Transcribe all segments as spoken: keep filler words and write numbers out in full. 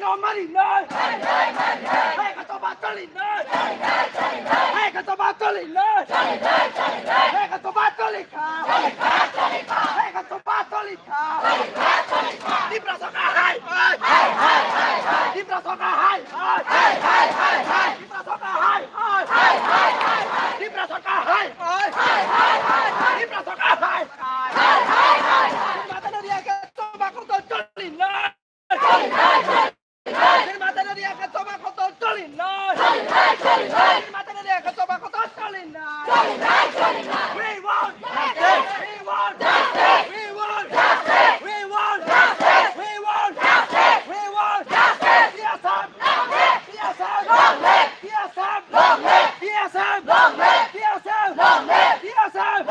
Mari nai. Hai ka choba choli nai. Hai ka choba choli nai. Hai ka choba choli kha. Hai ka choba choli kha. Tiprasa ka hai. Tiprasa ka hai. Tiprasa ka hai. Tiprasa ka hai. Tiprasa ka hai. Mata na dia ka choba ko choli nai. Sir Matanaria ka choba kotor choli nai. Sir Matanaria ka choba kotor choli nai. We want justice. We want justice. We want justice. We want justice. We want justice. We want justice. T S F. T S F. T S F. T S F. T S F.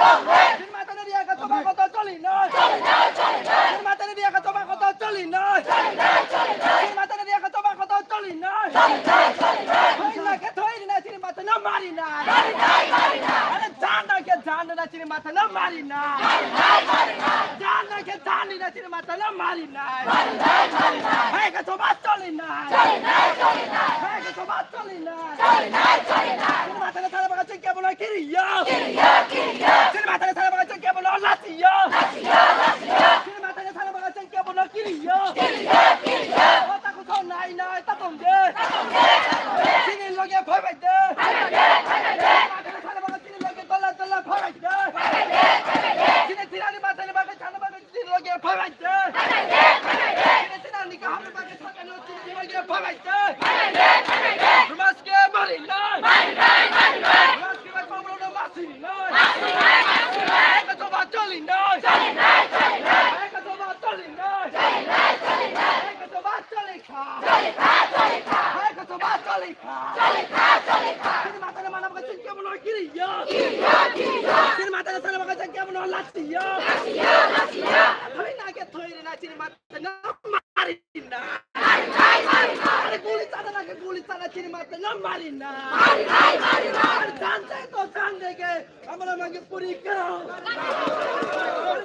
Sir Matanaria ka choba kotor choli nai. Sir Matanaria ka choba kotor choli nai. Sir Matanaria ka choba kotor choli nai. Thoi na ke thoi na sir mata na mari nai. Are jan na ke jan na sir mata na mari nai. Jan na ke jan na sir mata na mari nai. Hai ka choba choli nai. Hai ka choba choli nai. Sir Matanaria sana baga chengke bono kiriya. Sir Matanaria sana baga chengke bono latiya. Sir Matanaria sana baga chengke bono kiriya. O ta ko nai nai ta tong de. Sini loge phai bai de. Sir Matanaria sana baga sini loge tola tola phai bai de. Sini tirani Matanaria baga sana baga sini loge phai bai de. Sini tirani kaham baga sana loge phai bai de. Samaske mari nai. Samaske bai pamro no masi nai. Hai ka choba choli nai. Hai ka choba choli nai. Hai ka choba choli kha. Hai ka choba choli kha. Sir Matanaria mana baga chengke bono kiriya. Sir Matanaria sana baga chengke bono latiya. Thoi na ke thoi re na sir mata na mari na. Are guli chana na ke guli chana sir mata na mari na. Are jan de to jan de ke amara mage puri karo.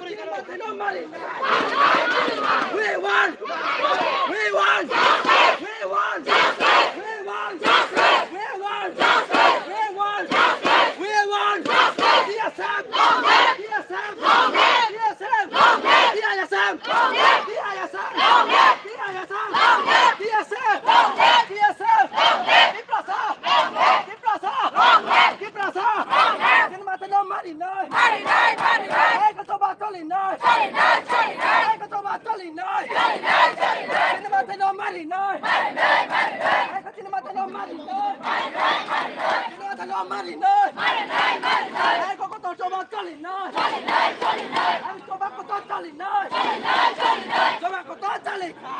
Sir mata na mari na. We want, we want, we want, we want, we want, we want, we want, we want, T S F, T S F, T S F, T S F, T S F, T S F, T S F, T S F, Tiprasa, Tiprasa, Tiprasa, Sir Matanaria mari nai. Hai ka choba choli nai. Hai ka choba choli nai. Sir Matanaria mari nai. Hai ka Sir Matanaria mari nai. Sir Matanaria mari nai. Hai ka kotor choba choli nai. Hai choba kotor choli nai. Choba kotor choli kha.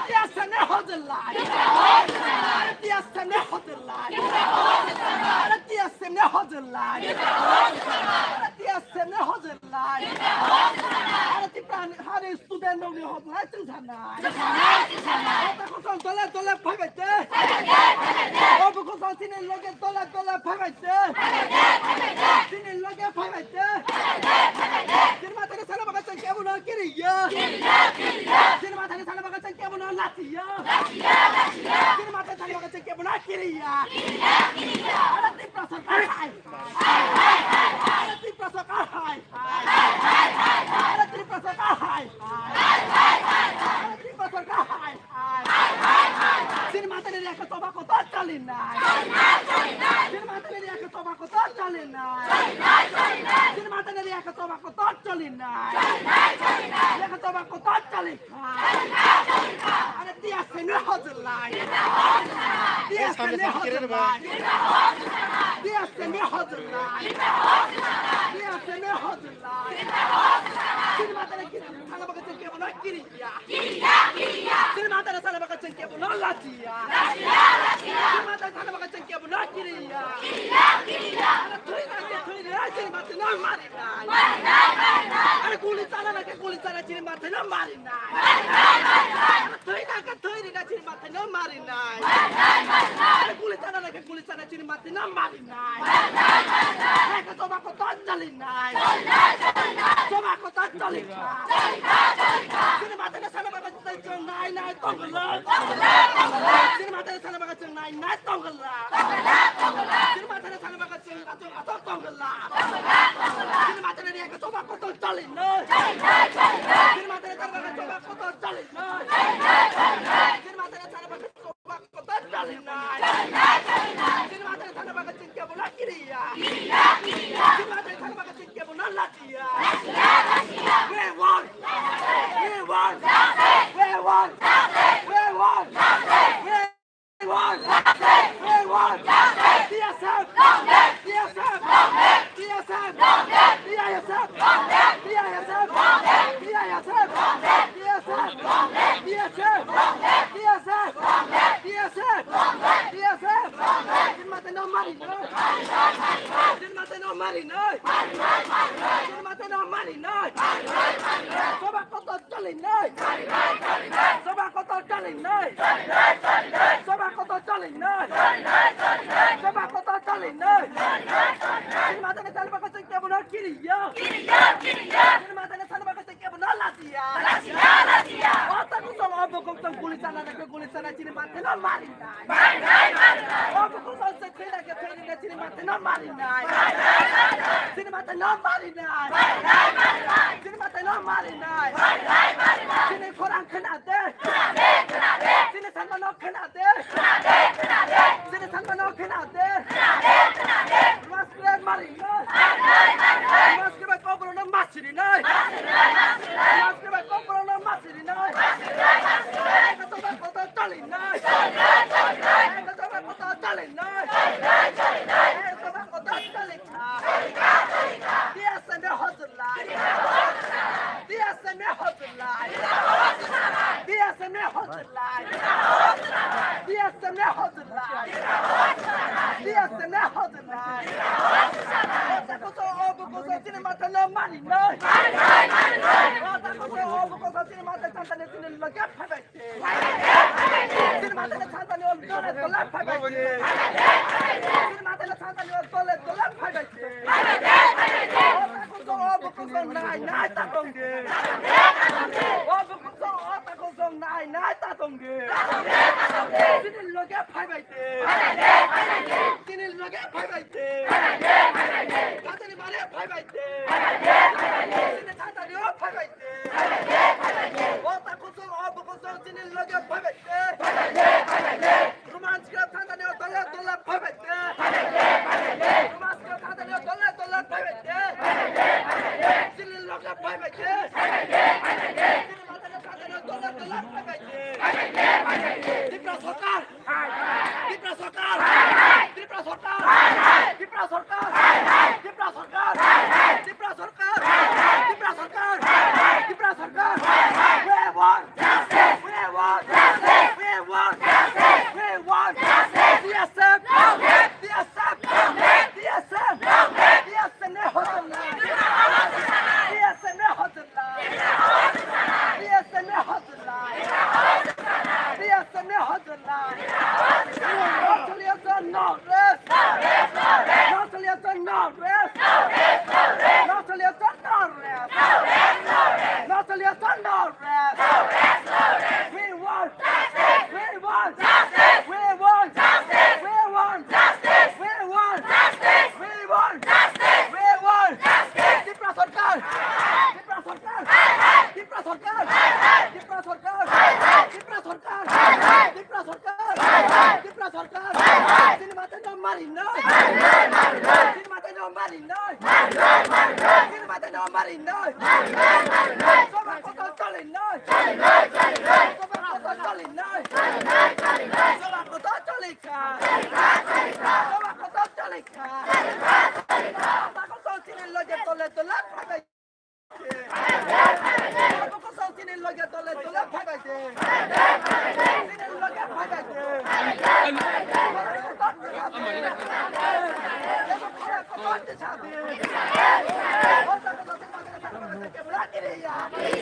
Tiasane hojlai. Tiasane hojlai. Tiasane hojlai. Tiasane hojlai. Tiprani hari student nongni hojlai chwng sanai. Ota khosong dole dole phaibai te. Obo khosong sini loge dole dole phaibai te. Sini loge phaibai te. Sir Matanaria sana baga chengke bono kiriya. Sir Matanaria sana baga chengke bono latiya. Sir Matanaria sana baga chengke bono kiriya. Ara Tiprasa hai. Ara Tiprasa hai. Ara Tiprasa hai. Ara Tiprasa hai. Sir Matanaria ka choba kotor choli nai. Sir Matanaria ka choba kotor choli nai. Sir Matanaria ka choba kotor choli nai. Ka choba kotor choli kha. Are Tiasane hojlai. Tiasane hojlai. Tiasane hojlai. Tiasane hojlai. Sir Matanaria sana baga chengke bono kiriya. Sir Matanaria sana baga chengke bono latiya. Sir Matanaria sana baga chengke bono kiriya. Ara thoi na ke thoi re, Sir Matanaria mari nai. Ara guli chana na ke Guli chana chini mathai no mari nai. Thwi na khe thwi rina chini mathai no mari nai. Guli chana na khe guli chana chini mathai no mari nai. Nai khe choba kotor chali nai. Choba kotor chali nai. Chini mathai no sana bagwi chwng nai nai tongla. Chini mathai no sana bagwi chwng nai nai tongla. Chini mathai no sana bagwi chwng Chini matana riya khe choba kotor chali nai. Chini matana thani bagwi choba kotor chali nai. Chini matana thani bagwi choba kotor chali nai. Chini matana thani bagwi chwng kebo na kiriya. Chini matana thani bagwi chwng kebo na lachiya. We want, we want, we want, we want, we We want! We want! T S F! T S F! T S F! T I S F! T I S F! T S F! T S F! T S F! T S F! Chini mathai no mari nai! Chini mathai no mari nai! Chini mathai no mari nai! Choba kotor chali nai. Choba kotor chali nai. Choba kotor chali nai. Choba kotor chali nai. Chini matana thani bagwi chwng kebo no kiriya. Chini matana thani bagwi chwng kebo no lachiya. O takhuk song o bukhuk song guli chana na khe guli chana chini mathai no mari nai. O bukhuk song se thwi na khe thwi rina chini mathai no mari nai. Chini mathai no mari nai. Chini mathai no mari nai. Chini khorang khna de. Chini sanma no khna de. Chini sanma no khna de. Mas kre mari nai. Mas kre bai kokro no mas siri nai. Mas kre bai kokro no mas siri nai. Eka choba kotor chali nai. Eka choba kotor chali nai. Eka choba kotor chali nai. T S F no hojlai. T S F no hojlai. T S F no hojlai. T S F no hojlai. T S F no hojlai. O takhuk song o bukhuk song chini mathai no mari nai. O takhuk song o bukhuk song chini mathai chantani chini loge phaibai. Chini mathai no chantani o dole dole phaibai. Chini mathai no chantani o dole dole phaibai. O takhuk song o bukhuk song nai nai ta tong di. O bukhuk song o takhuk song nai nai ta tong di. Chini loge phaibai. Chini loge phaibai. Chantani bare phaibai. Chini chantani o phaibai. O takhuk song o bukhuk song chini loge phaibai. Roman sikla chantani o dole dole phaibai. Roman sikla chantani o dole dole phaibai. Chini loge phaibai. Chini matana chantani o dole dole phaibai. Tipra Sarkar! Tipra Sarkar! Tipra Sarkar! Tipra Sarkar! Tipra Sarkar! Tipra Sarkar! We want justice! We want justice! We want justice! We want justice! T S F! T S F! T S F! T S F ne hojlai! T S F ne hojlai! T S F ne hojlai! T S F ne hojlai! Nokoliya chwng no rest! Nokoliya chwng no rest! Nokoliya chwng no rest! Nokoliya chwng no rest! We want justice! We want justice! We want justice! We want justice! We want justice! We want justice! We want justice! Tipra Sarkar! Tipra Sarkar! Tipra Sarkar! Tipra Sarkar! Tipra Sarkar! Tipra Sarkar! Tipra Sarkar! Chini mathai no mari nai! Chini mathai no mari nai! Chini mathai no mari nai! Choba kotor chali nai! Choba kotor chali nai! Choba kotor chali kha! Choba kotor chali kha! Choba kotor chini loge dole dole phaibai. Chini loge dole dole phaibai de. Chini loge phaibai de. Chini loge phaibai de.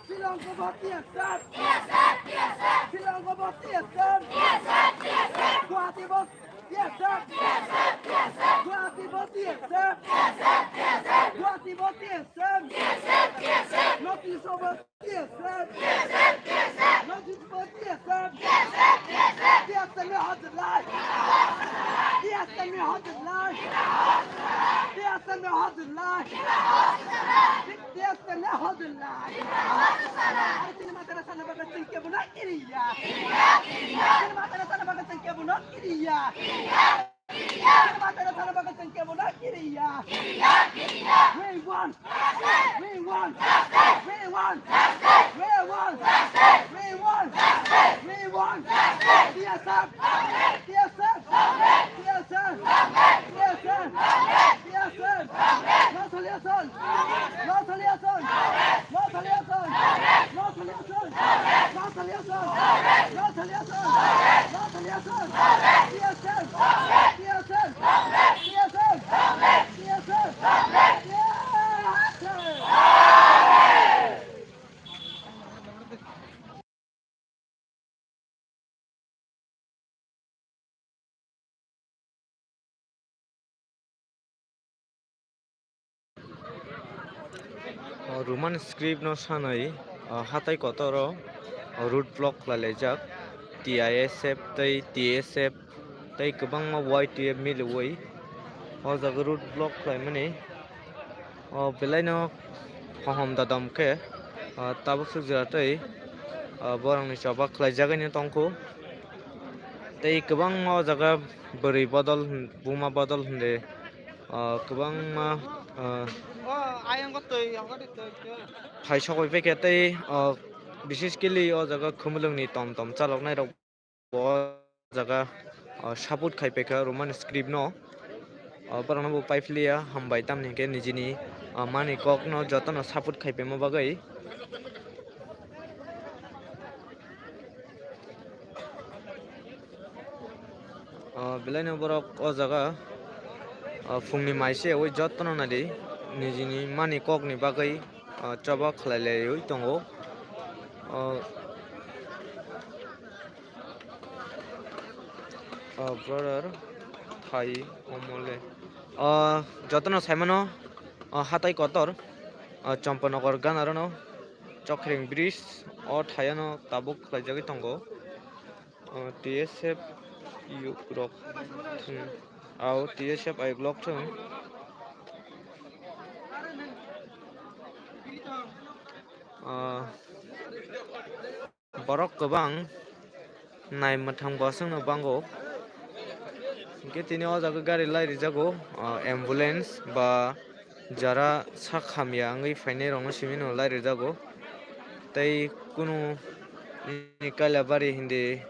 Shillong ko B S F. Shillong ko B S F. Guwahati bo B S F. Guwahati bo B S F. Guwahati bo B S F. North East bo B S F. North East bo B S F. B S F ni hazır lai. B S F ni hazır lai. B S F ni hazır lai. Tiyas kana hodulai. Ari tini matara sana baga chengke buna iriya. Tini matara sana baga chengke buna iriya. Tini matara sana baga chengke buna iriya. We want. We want. We want. We want. We want. We want. T S F. T S F. T S F. T S F. T S F. T S F. No solution. No solution. No solution. No solution. No solution. No solution. No solution. T S F. T S F. T S F. T S F. T S F. O Roman script no sanai, o hatai kotor o, o road block khlai laijak, T I S F tei T S F tei kwbangma Y T F miliwi o jaga road block khlaimani. O belai no hohom dodom khe, o tabuk suk jora tei, o borok ni choba khlai jagwi no tongkhu. Tei kwbangma o jaga bwrwi bodol, buma bodol hwnwi, o kwbangma, o, phai sokoi paikha tei, o, bises kili o jaga khumulwng ni tom tom chaloknai rok. O jaga, o, support khai paikha Roman script no. O, borokno bo paiphilia hambai, tamni hwnkhe nijini, o, mani kok no jotono support khai paima bagwi. O, belai no borok o jaga, o, phungni mai se ui jotono naidi nijini mani kok ni bagwi, o, choba khlai laiwi tongo. O, O brother, thai omole. O jotono saimano, o hatai kotor, o Champanagar gana rono Chokreng bridge, o thaiano tabuk khlaijagwi tongo. O T S F yuk rok thung, au T S F ayuk lok thung. O Borok kwbang nai mwthang bosongno bango. Hinkhe tini o jaga gari lai rijago, ah, ambulance ba jara sak hamya wngwi phainai rokno simi no lai rijago. Tei kunu ni Kailabari hindi,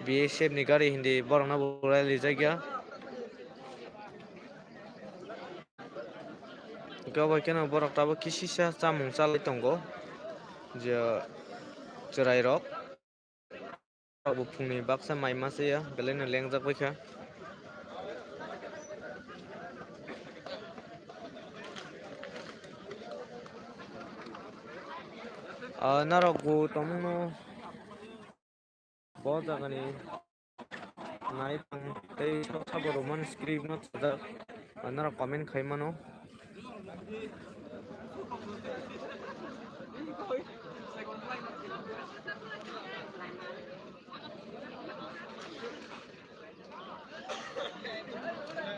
B S F ni gari hindi borokno bo lai rijakya. Hwnkhe obo khe no borok tabuk kisisa chamung chalai tongo, je chwrairok. Bo phungni baksa mai masa ya, belai no lengjak bai kha. Ah, norok bo tongmungno. Bo jagani nai tang tei sabo Roman script no chajak, norok comment khai mano.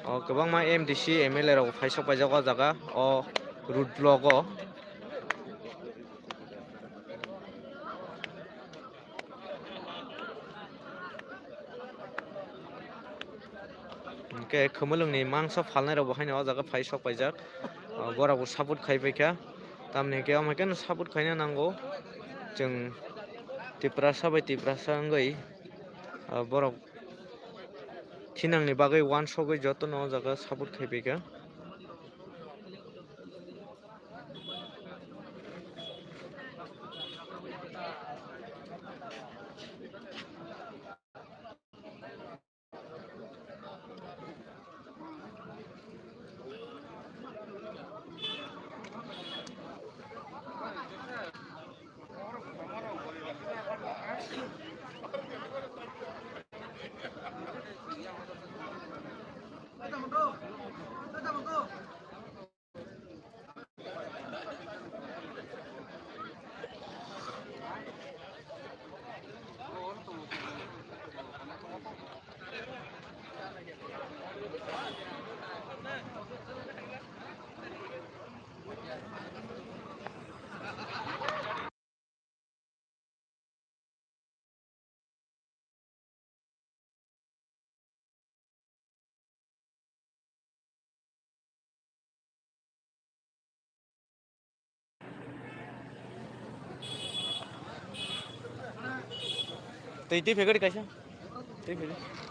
O kwbangma M D C, M L A rok phaisok paijak o jaga o road block o. Hwnkhe khumulwngni mangso phalnairokbo haino o jaga phai sok paijak. O, borokbo support khai paikha. Tamni hwnkhe omo khe no support khaina nango. Chwng Tiprasa bai Tiprasa wngwi, ah, borok thinangni bagwi uansugwi jotono o jaga support khaiphaikha. Tei, tei phegari kaisa. Tei phegari.